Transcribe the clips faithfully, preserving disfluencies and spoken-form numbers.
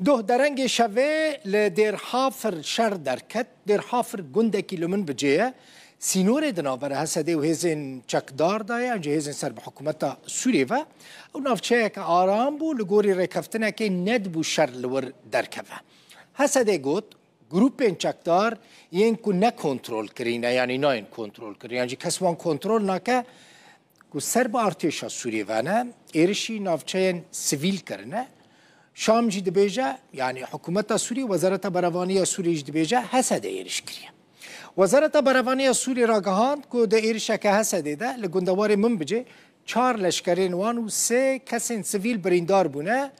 Doh derengê şevê li Dêrhafir şer derket. Dêrhafir gundekî li Minbicê ye. Sînorê di navbera H S D û hêzên çekdar de ye, an jî hêzên ser bi hikûmeta Sûriyê ve. Ew navçeyeke aram bû, li gorî rêkeftinekê nedibû şer li wir derkeve. H S D got, grûpên çekdar yên ku ne kontrol kirî ne, yanî nayên kontrol kirin, yan jî kes wan kontrol nake, ku ser bi artêşa Sûriyê ve ne, êrişî navçeyên sivîl kirine. Şam jî dibêje, yanî hikûmeta Sûriyê, Wezareta Berevanî ya Sûriyê jî dibêje, H S D êriş kiriye. Wezareta Berevanî ya Sûriyê ragihand ku di êrişeke H S D de li gundewarê Minbicê çar leşkerên wan û sê kesên sivîl birîndar bûne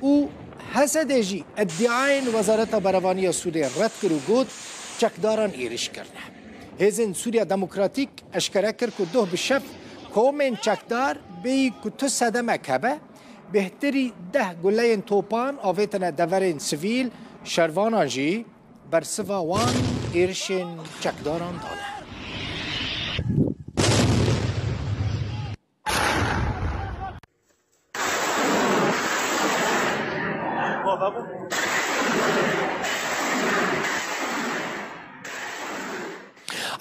û H S D jî îdiayên Wezareta Berevanî ya Sûriyê red kir û got, çekdaran êriş kirine. Hêzên Sûriya Demokratîk eşkere kir ku doh bi şev komên çekdar bêyî ku tu sedemek hebe, bêhtirî deh guleyên topan avêtine deverên sivîl, şervanan jî bersiva wan êrişên çekdaran dane.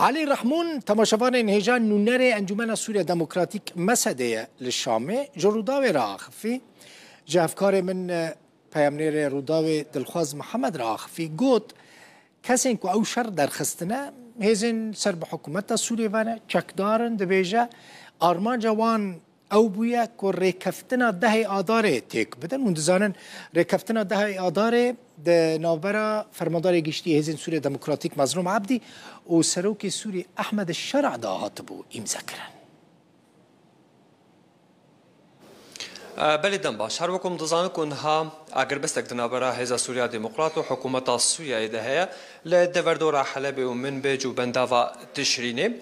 Elî Rehmûn, temaşevanên hêja, nûnerê Encûmena Sûriya Demokratîk, M S D, ye li Şamê, ji Rûdawê re axifî. Ji hevkarê min, e, peyamnêrê Rûdawê Dilxwaz Mihemed re axifî, got, kesên ku ew şer derxistine, hêzên ser bi hikûmeta Sûriyê ve ne, çekdar in, dibêje, armanca wan ew bûye ku rêkeftina dehê Adarê têk bidin. Hûn dizanin, rêkeftina dehê Adarê di navbera Fermandarê Giştî Hêzên Sûriya Demokratîk Mezlûm Ebdî û Serokê Sûrî Ehmed Şera de hatibû îmzekirin. Belê, dem baş. Her wek hûn dizanin ku niha agirbistek di navbera Hêza Sûriya Demokrat û hikûmeta Sûriyeyê de heye li deverdora Helebê û Minbic û bendava Tişrînê.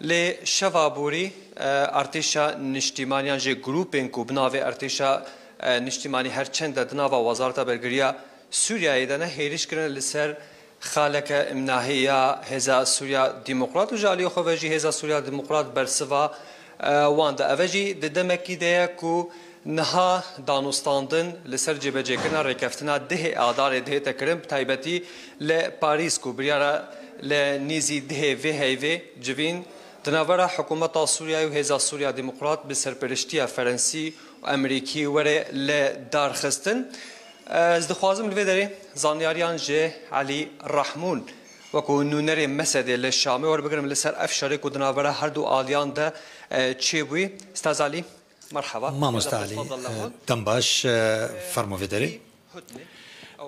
Lê şeva borî, e, artêşa niştîmaniyan jê grûpên ku bi navê artêşa, e, niştîmanî her çend de di nava Wezareta Bergiriya Sûriyeyê de ne hêrîş kirine li ser xaleke îmnahî ya Hêza Sûriya Demokrat û ji aliyê xwe ve jî Hêza Sûriya Demokrat bersiva, e, wan de. Ev jî di demekî de ye ku niha danûstandin li ser cêbecêkirina rêkeftina dehê Adarê dihête kirin, bi taybetî li Parîs ku biryara li nîzî dehê vê heyvê civîn di navbera hikûmeta Sûriyeyê û Hêza Sûriya Demokrat bi serperiştiya Ferensî û Emerîkî were li dar xistin. Ez dixwazim li vê derê zanyariyan ji Elî Rehmûn, wekû nûnerê M S D'ê li Şamê, werbigirim li ser ev şerê ku di navbera her du aliyan de, e, çêbûyî. Staz Elî, merheba. Mamoste Elî, e, dem baş, e, fermo vê derê.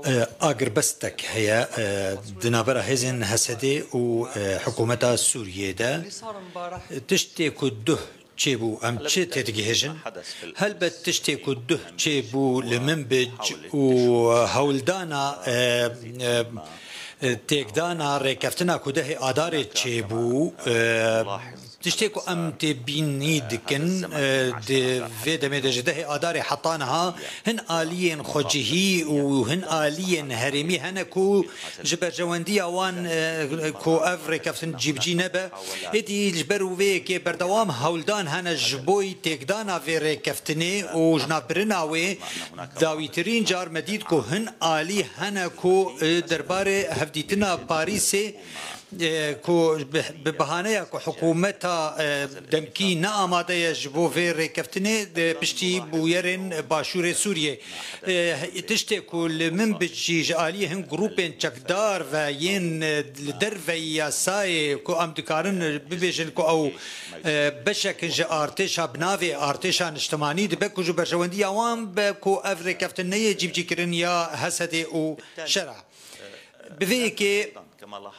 E, agirbestek heye, e, di navbera hêzên H S D û, e, hikûmeta Sûriyê de. Tiştê ku duh çêbû, em çi têdigihêjin? Helbet tiştê ku duh çêbû li Minbic û hewldana, e, e, e, têkdana rêkeftina ku dehê Adarê çêbû, e, tiştê ku em têbînî dikin, e, di vê demê de ji dehê Adarê heta niha hin aliyên xwecihî û hin aliyên herêmî hene ku ji berjewendiya wan, e, ku ev rêkeftin cîbicî nebe. Êdî ji ber wê yekê berdewam hewldan hene ji bo têkdana vê rêkeftinê û ji navbirina wê dawîtirîn car me dît ku hin alî hene ku, e, derbarê hevdîtina Parîsê, e, ku bi, bi bahaneya ku hikûmeta, e, demkî ne amade ye ji bo vê rêkeftinê, di piştî bûyerên Başûrê Sûriyê. E, tiştê ku li Minbic jî ji aliyê hin grûpên çekdar ve yên, e, li derveyî yasayê ku em dikarin bibêjin ku ew, e, beşek in ji artêşa binavê artêşa niştimanî dibe ku ji berjewendiya wan be ku ev rêkeftin neyê cîbicîkirin ya H S D û Şera. Bi vê yekê,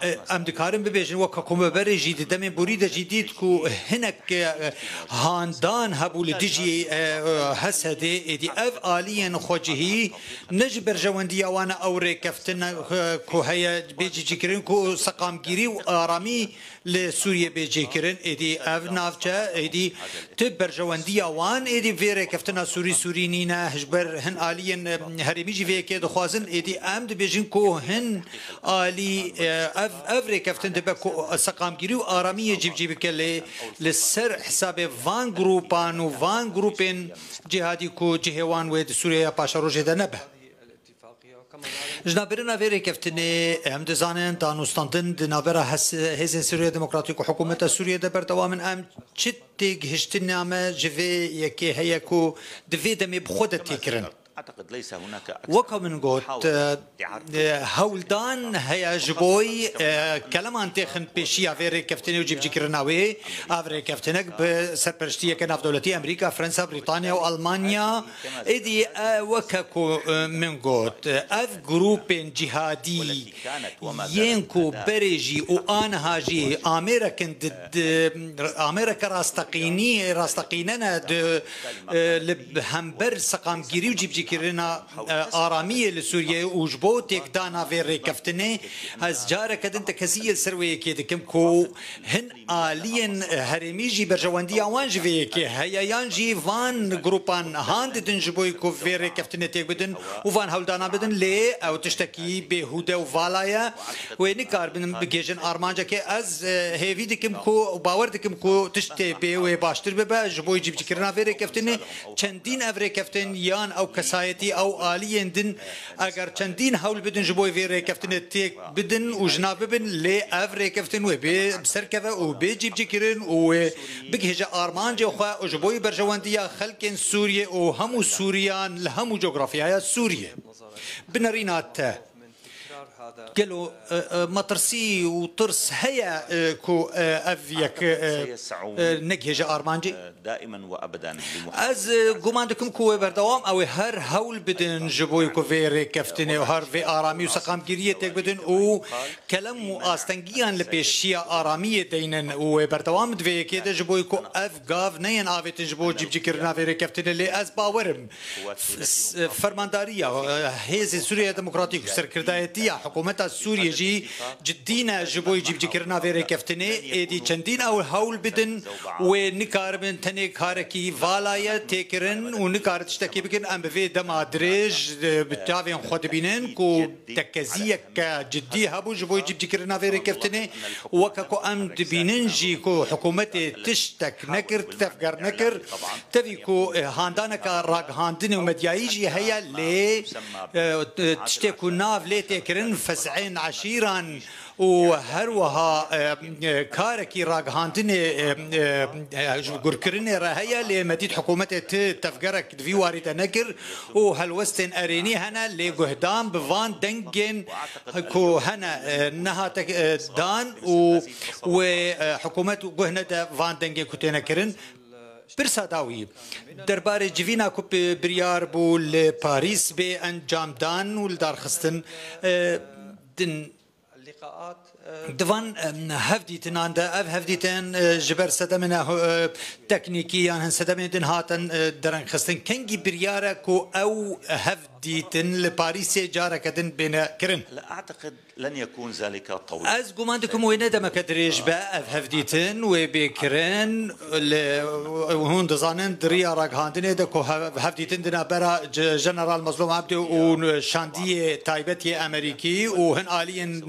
e, em dikarin bibêjin, weke komeberê jî di demên borî de jî dît ku hinek, e, handan hebû li dijî, e, e, H S D'ê, êdî ev aliyên xwecihî ne ji berjewendiya wan e ew rêkeftin, e, ku heye bê cîbicîkirin ku seqamgîrî û aramî li Sûriyê bê cêkirin, êdî ev navçe, êdî tu berjewendiya wan, êdî vê rêkeftina Sûrî Sûrî nîne, ji ber hin aliyên, e, herêmî jî vê yekê dixwazin, êdî em dibêjin ku hin alî, e, ev, ev rêkeftin dibe ku seqamgîrî û aramiyê cîbicî bike, lê li ser hesabê van grûpan û van grûpên cihadî ku cihê wan wê di Sûriyeya paşerojê de nebe. Ji navbirina vê rêkeftinê em dizanin danûstandin di navbera hes-, Hêzên Sûriya Demokratîk û Hikûmeta Sûriyê de berdewam in. Em çi têgihiştina me ji vê yekê heye ku di vê demê bi xwe de tê kirin? Weka min got, e, e, hewldan heye ji bo, e, keleman têxin pêşiya vê rêkeftinê û cîbicîkirina wê. Ev rêkeftinek bi serpereştiyeke navdewletî Amerîka, Fransa, Brîtanya û Almanya. Êdî, e, weke ku, e, min got, e, ev grûpên cîhadî yên ku berê jî û aniha jî amêrekin di, di, amêreke rasteqînî, rasteqîne ne di, e, li hember seqamgirî û cîbicîkirina, e, aramiyê li Sûriyeyê û ji bo têkdana vê rêkeftinê, ez careke din tekezî li ser wê yekê dikim ku hin aliyên herêmî jî berjewendiya wan ji vê yekê heye, yan jî van grûpan han didin ji bo ku vê rêkeftinê têk bidin û van hewldana bidin, lê ew tiştekî bêhûde û vala ye. Wê nikaribin bigihêjin armancekê. Ez, e, hêvî dikim ku, bawer dikim ku tiştê bê wê baştir bibe ji bo cîbicîkirina vê rêkeftinê. Çendîn ev rêkeftin yan ew kesayetî, ew aliyên din, eger çendîn hewl bidin ji bo vê rêkeftinê têk bidin û ji nav bibin, lê ev rêkeftin wê bê bi ser keve û bê cîbicîkirin û wê bigihêje armancê xwe û ji bo berjewendiya xelkên Sûriyê û hemû Sûriyan li hemû cografyaya Sûriyê. Bi nerîna te, gelo, e, e, metirsî û tirs heye, e, ku, e, ev yek, e, e, negihêje armancê? Ez, e, guman dikim ku wê berdewam ew ê her hewl bidin ji bo ku vê rêkeftinê û her vê aramî û seqamgiriyê têk bidin û kelem û astengiyan li pêşiya aramiyê deynin û wê berdewam di vê yekê de ji bo ku ev gav neyên avêtin ji bo cîbicîkirina vê rêkeftinê, lê ez bawer im f-, s-, fermandariya, e, Hêzên Sûriya Demokratîk û serkirdayetiya hikûmeta Sûriyê jî ciddî ne ji bo cîbicîkirina vê rêkeftinê, êdî çendîn ew hewl bidin, wê nikaribin tenê karekî vala ye têkirin û nikarin tiştekî bikin. Em bi vê dema dirêj, e, bi çavên xwe dibînin ku tekeziyeke ciddî hebû ji bo cîbicîkirina vê rêkeftinê. Weke ku em dibînin jî ku hikûmetê tiştek nekir, tevger nekir. Tevî ku, e, handaneka ragihandinê û medyayî jî heye, lê, e, tiştê ku nav lê tê kirin, fes'ên eşîran û her wiha, e, e, karekî ragihandinê, e, e, e, ji gurkirinê re heye, lê me dît hikûmetê ti tevgerek di vî warî de nekir û helwestên erênî hene, lê guhdan bi van dengên ku hene, e, nehate, e, dan û wê, e, hikûmet guh nede van dengên ku têne kirin. Pirsa dawî, derbarê civîna ku bi-, biryar bû li Parîs bê encamdan û li dar xistin, e, din, di van, e, hevdîtinan de, ev hevdîtin, e, ji ber sedemên, e, teknîkî yan hin sedemên din hatin, e, dereng xistin. Kengî biryar e ku ew hevdîtin li Parîsê careke din bêne kirin? Ez guman dikim wê ne demeke dirêj be ev hevdîtin wê bê kirin. Li, hûn dizanin di riya ragihandinê de ku hev-, hevdîtin di navbera ce-, General Mazlûm Ebdî û şandiyê taybet yê Amerîkî û hin aliyên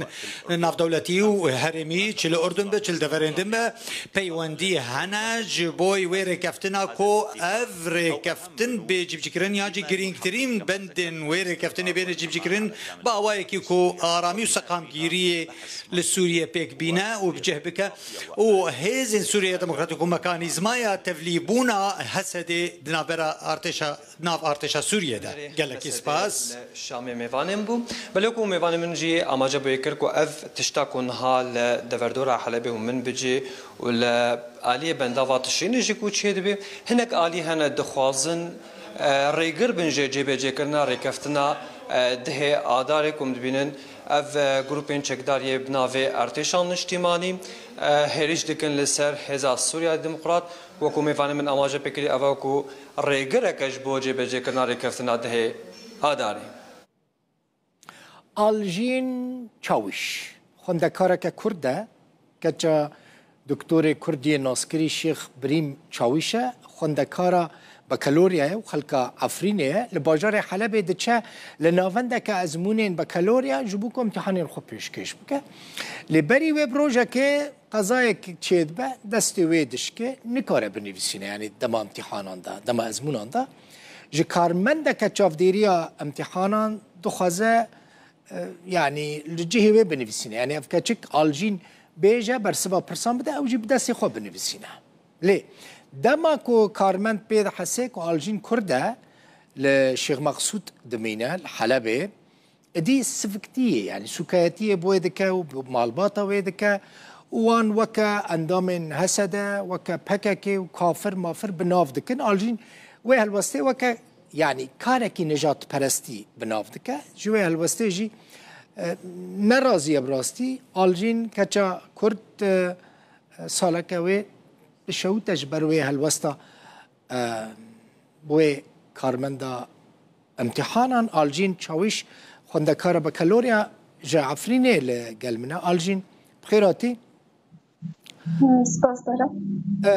navdewletî û herêmî, çi li Urdun be, çi li deverên din be, peywendî hene ji bo wê rêkeftina ku ev rêkeftin bê cîbicîkirin, yan jî girîngtirîn bendên wê rêkeftinê bêne cîbicîkirin, bi awayekî ku aramî û seqamgîriyê li Sûriyê pêk bîne û bi cih bike û Hêzên Sûriya Demokratîk û mekanîzmaya tevlîbûna Hesedê di navbera artêşa, nav artêşa Sûriyê de. Gelekî spas. Şamê mêvanên bû. Belê ku mêvanê min jî amaje bûye kir ku ev tişta ku niha li deverdora Helebê û Minbicê û li aliyê bendava Tişrînê jî ku çêdibe, hinek alî hene dixwazin, e, rêgir bin ji cêbecêkirina rêkeftina, e, dihê Adarê ku em dibînin ev, e, grûpên çekdar yê bi navê Artêşa Niştîmanî, e, hêrîş dikin li ser Hêza Sûriya Demokrat. Wekû mêvanê min amaje pê kirî, ev e ku rêgireke ji bo cêbecêkirina rêkeftina dihê Adarê. Aljîn Çawîş, xwendekareke Kurd e, keça doktorê Kurd yê naskirî Şêx Birîm Çawîş e, xwendekara bekalorya ye û xelka Efrînê ye. Li bajarê Helebê diçe li navendeke ezmûnên bekalorya ji bo ku îmtîhanên xwe pêşkêş bike. Lê berî wê bi rojekê qezayek çêdibe, destê wê dişke, nikare binivîsîne, yanî dema îmtîhanan de, dema ezmûnan de. Ji karmendeke çavdêriya îmtîhanan dixwaze e, yanî li cihê wê binivîsîne. Yanî ev keçik Aljîn bêje, bersiva pirsan bide, ew jî bi destê xwe binivîsîne. Lê dema ku karmend pê dihese ku Aljîn Kurd e, li Şêx Meqsûd dimîne, li Helebê, êdî siviktiyê, yanî sûkayetiyê bi wê dike û bi malbata wê dike û wan weke endamên H S D, weke P K K û kafir mafir bi nav dikin. Aljîn wê helwestê weke, yanî karekî nijadperestî bi nav dike. Ji wê helwestê jî, e, ne razî ye bi rastî. Aljîn keça Kurd, e, saleke wê dişewite ji ber wê helwesta, e, wê karmenda imtîhanan. Aljîn Çawîş, xwendekara bakalorya ji Efrînê li gel min e. Aljîn, bi xêr hatî. Spas, Dara. E,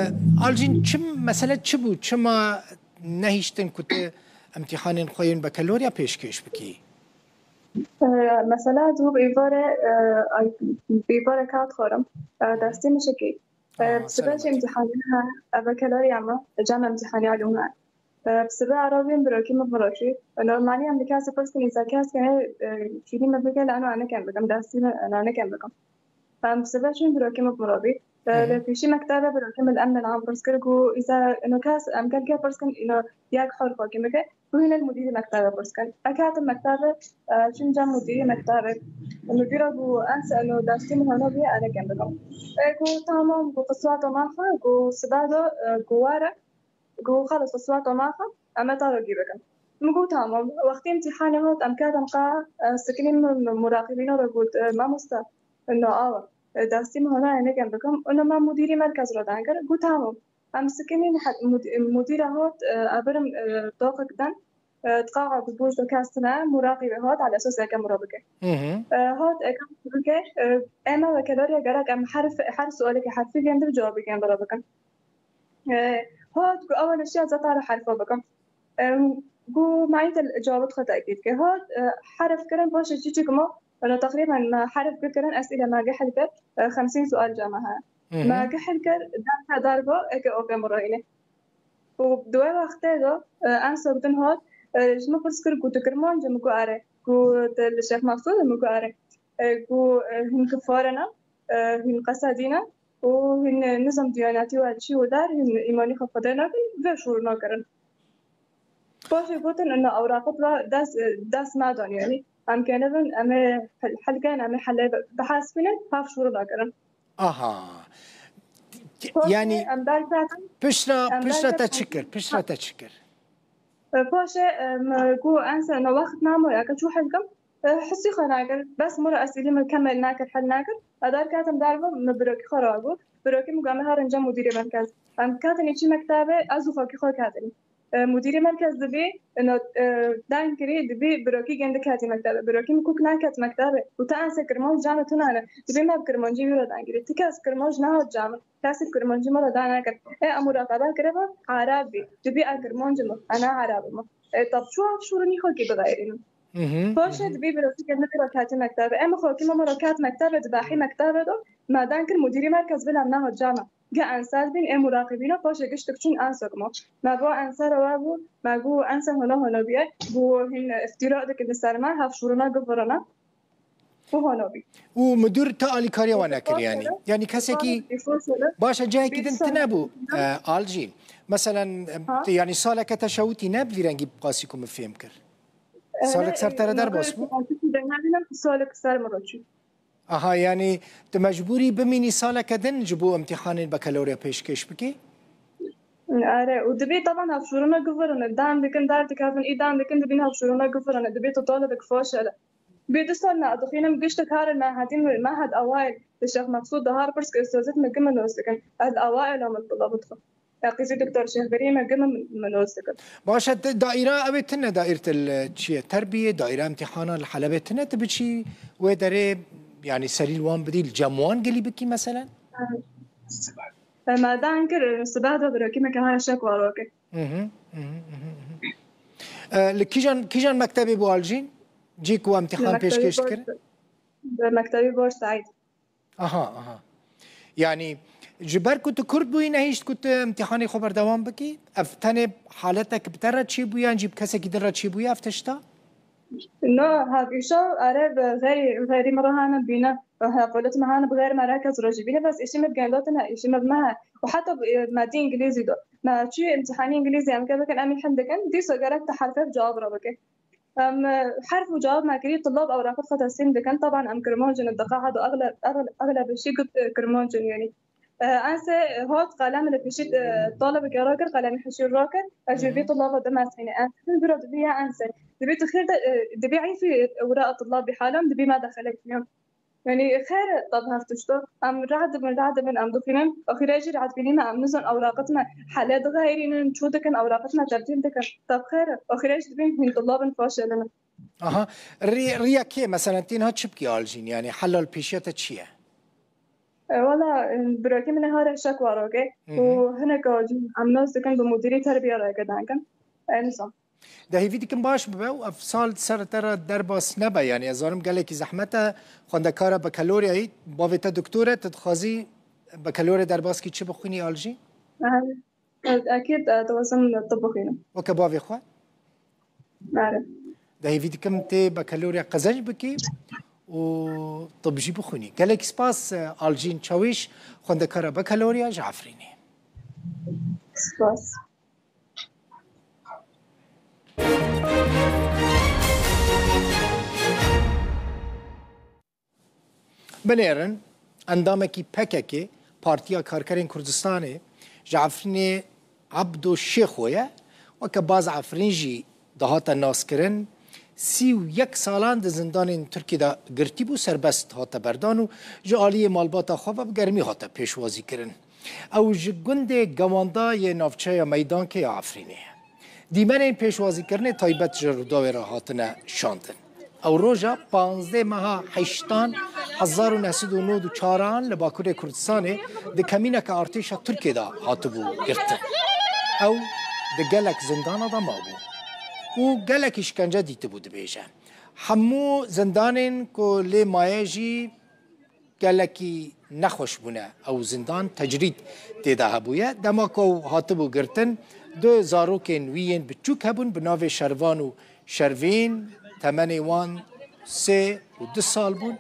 Aljîn, çi, mesele çi bû? Çima nehiştin ku tu imtîhanên xwe yên bakalorya pêşkêş bikî? E, mesela, dû bi îvarê, e, ay, bi îvarê kat xwarim. E, destê min şikî. E, Aa, bi sibe jî selamet. Imtîhanê me, e, bakalorya me, cem imtîhanê alû me. E, bi sibe eravîn birokî min mirokî. Normalî em dikase pirs kin, îza kes ke, e, kîrî me bike, li eno enikem bikim, destî min, e, enikem bikim. Em bi sibe çûn birokî min mirobî. E, Hı hı. Li pêşî mektebe birokî min em min an pirs kir, gu îza eno kes, em gelke pirs kin, ino yek hor xwekî bike. Gu hîne li mudîrî mektebe pirs kin. Ek hatim mektebe, e, çûn cem mudîrî mektebe. Mudîra gu en se eno destî min hona bûye, enikem bikim. E, gu tamam, gu qiswata maxa, gu sibe do, e, gu were. Gu xelas, qiswata maxa, em ê tarogî bikin. Min got, tamam. Wextî imtîhanê hat, em ketin qa, e, screen, min, min muraqibîna re got, e, mamoste, no awa, e, destî min hona enikem bikim. Ino me mudîrî merkez re deng kir. Got, tamam. Em screen he-, mud-, mudîra hat, e, ebirim, e, doqek den, e, di qaxa ku boş do kes tune, muraqîbe hat, ala esas eke min re bike. Hı hı. E, hat eke min re bike, e, ê me wekelariya gerek em herf, her sualeke herfî gên di cewabê gên re bikin. E, hat ku ew neşiya zeta re herfa bikim. E, gu me îte cewabet xwe tekîd ke. Hat, e, herf kirin, paşê çi çi kimo, eno teqrîben me herf kirin, esîle me gehil kir, e, xemsîn sual ca me heye. Hı hı. Me gehil kir, derke derba, eke oke mirayîne. Û di wê wextê de, e, en sordin hat, e, ji min pirs kir ku tu Kirmanc î? Min got, are. Got, tu li Şêx Mexsûd î? Min got, are. E, got, e, hûn kifar ne, e, hûn qesedî ne û hûn nizam diyanetî we çi û der, hûn îmanî xwe Xwedê nakin, vê şûrûna kirin. Paşê gotin, ina ewraqet ve dest, dest nadan, yanî. Em kênibin, em ê hel-, helkeyin, em ê helê bihesibînin, hev şûrûna kirin. Aha. Paşê Yanî em derketin, pişra, em pişra te derketin. Çi kir? Pişra te çi kir? E, paşê, e, me got, en se, ina wext namaye ke çû helkim. E, hisî xwe nakir. Bes min re esîlî min kemel nakir, hel nakir. E, derketim derve, min birokî xwe re got. Birokî min got, em ê herin cem mudîrê merkez. Em ketin çi mektebe, ez û xwekî xwe ketin. E, mudîrê merkez dibê, ino, e, deng kirî, dibê birokî gên diketî mektebe. Birokî min kuk neket mektebe. Û te ense Kirmanc cana tune ne. Dibê me bi Kirmancî wî re deng kirî. Ti kes Kirmanc nehat cana. Kesê bi Kirmancî min re deng nekir. E, em muraqebe kiribe Ereb bî. Dibê e Kirmanc î min, e ne Ereb î min. E, tab çû ev şûrûnî xwe kî bixeyrînim. Hı hı, Paşê hı hı. Dibê birokî gên dibê re ketî mektebe. E, min xwekî min re ket mektebe, dibehî mektebe de. Me deng kir mudîrê merkez bila em nehat cana. Ge enser bîn ê muraqibîna paşê giştik çûn ensek ma. Me bo enser ew bû, me got ense hona hona bîye, got hîn îftîra dikin li ser me, hev şûrûna givirine. Û hona bî. Û mudir te alîkariya wan nekir yanî? Yanî kesekî, baş e, cihekî din tune bû, e, Aljîn. Meselen, e, yanî saleke te şewitî ne bi vî rengî bi qasî ku min fêm kir. E, salek ser te re derbas bû? Salek ser min re çû. Aha, yanî tu mecbûrî bimînî saleke din ji bo imtîhanên bakalorya pêşkêş bikî? Are, û dibê taban hevşûrûna guvirine, dan dikin, derdikevin, î dan dikin, dibîn hevşûrûna guvirine, dibê tu talibek faşel e. Bê du sal me dixwînim, giştek harin me hedîn, me hed awayl, li Şêx Meqsûd dihar pirs kir, sozet me gime nos dikin. Ez li awayla min bila bidixwim. Teqîzî Doktor Şêxberî me gime min, min nos dikin. Baş e, te daîra ew ê tune, daîr te li çi ye? Terbiyê, daîra imtîhana li Helebê tune, tu biçî wê derê, yanî serî li wan bidî, li cem wan gilî bikî meselen? Me dan kir, sibe de birokî me ke haya şek waroke. Hı hı, hı hı, hı hı, hı hı. E, li kîjan, kîjan mektebê bû Aljîn? Cî ku emtîhan pêşkêş dikir? Li mektebê Bor Seîd. Aha, aha. Yanî, ji ber ku tu Kurd bûyî, nehişt ku tu imtîhanê xwe berdewam bikî? Ev tenê haletek bi te re çêbûye, yan jî bi kesekî din re çêbûye ev tişta? No, hevîşa ere bi xeyrî, xeyrî min re hane bîne. Heqûlet me hane bi xeyr me re kes rojî bîne, bes îşî me bi gendote ne, îşî me bi me he. Û heta bi, me dî îngilîzî do. Me çûyê îmtîhanî îngilîzî em ke bikin, em î hin dikin, dîso gerek te herfê bi cewab re bike. Em, e, herf û cewab me kirî, tulab ewraqê xwe teslîm dikin. Taban em Kirmanc in, diqa hedo egle-, egle-, eglebê şî got, e, Kirmanc in, yanî. E, ense, e, hat qelem li pişî, e, talebekê rakir, qelemî hişî rakir. Ez jî vî tulaba dimesîne. Ense, bira dibî ya ense. Dibî tu xêr de, e, dibî îfî wira tulabî halam, dibî me de xelek niyo. Yanî xêr e, tab hev tişto. Em rad dibin, rad dibin, em dixwînin. Axîrê jî rad bînî me, em nizan ewraqet me hele dixeyrînin, çû dikin, ewraqet me tebdîl dikin. Tab xêr e. Axîrê jî dibîn hîn tulabin faşelin. Aha. Rî-, riya kê? Meselen, tênha çi bikî Aljîn? Yanî hela li pêşiya te çi ye? E, wela, e, birakî min ê hare şek warokê. Hı hı. Û hinek Aljîn em nas dikin bi mudîrî terbiya re ke dengin. E, nizam. De hêvî dikim baş bibe û ev sal ser te re derbas nebe. Yanî ez zanim gelekî zehmet e. Xwendekara bekalorya yî, bavê te doktor e, tu dixwazî bekalorya derbas kî çi bixwînî Aljîn? E, Ez ekîd, e, dixwazim tib bixwînim. Weke bavê xwe? Are. De hêvî dikim tê bekalorya qezenc bikî û tib jî bixwînî. Gelek spas, e, Aljîn Çawîş, xwendekara bekalorya ji Efrînê. Spas. Binêrin, endamekî P K K, Partiya Karkerên Kurdistanê, ji Efrînê Ebdo Şêxo ye. Weke Baz Efrîn jî dihate naskirin. Sî û yek salan di zindanên Tirkiyê de girtî bû, serbest hate berdan û ji aliyê malbata xwe ve bi germî hate pêşwazîkirin. Ew ji gundê Gewanda yê navçeya Meydankê ya Efrînê ye. Dîmenên pêşwazîkirinê taybet ji Rûdawê re hatine şandin. Ew roja panzdeh meha heştan hezar û neh sed û nod û çaran li Bakurê Kurdistanê di kemîneke artêşa Tirkiyê de hatibû girtin. Ew di gelek zindana de mabû û gelek îşkence dîtibû, dibêje. Hemû zindanên ku lê maye jî gelekî nexweş bûne. Ew zindan tecrîd tê de hebûye. Dema ku ew hatibû girtin, du zarokên wî yên biçûk hebûn, bi navê Şervan û Şervîn, temenê wan sê û du sal bûn.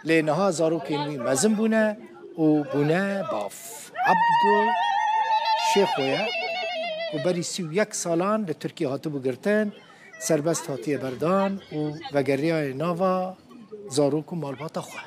Lê niha zarokên wî mezin bûne û bûne bav. Ebdo Şêxo ye, ku berî sî û yek salan li Tirkiyê hatibû girtin, serbest hatiye berdan û vegeriyaye nava zarok û malbata xwe.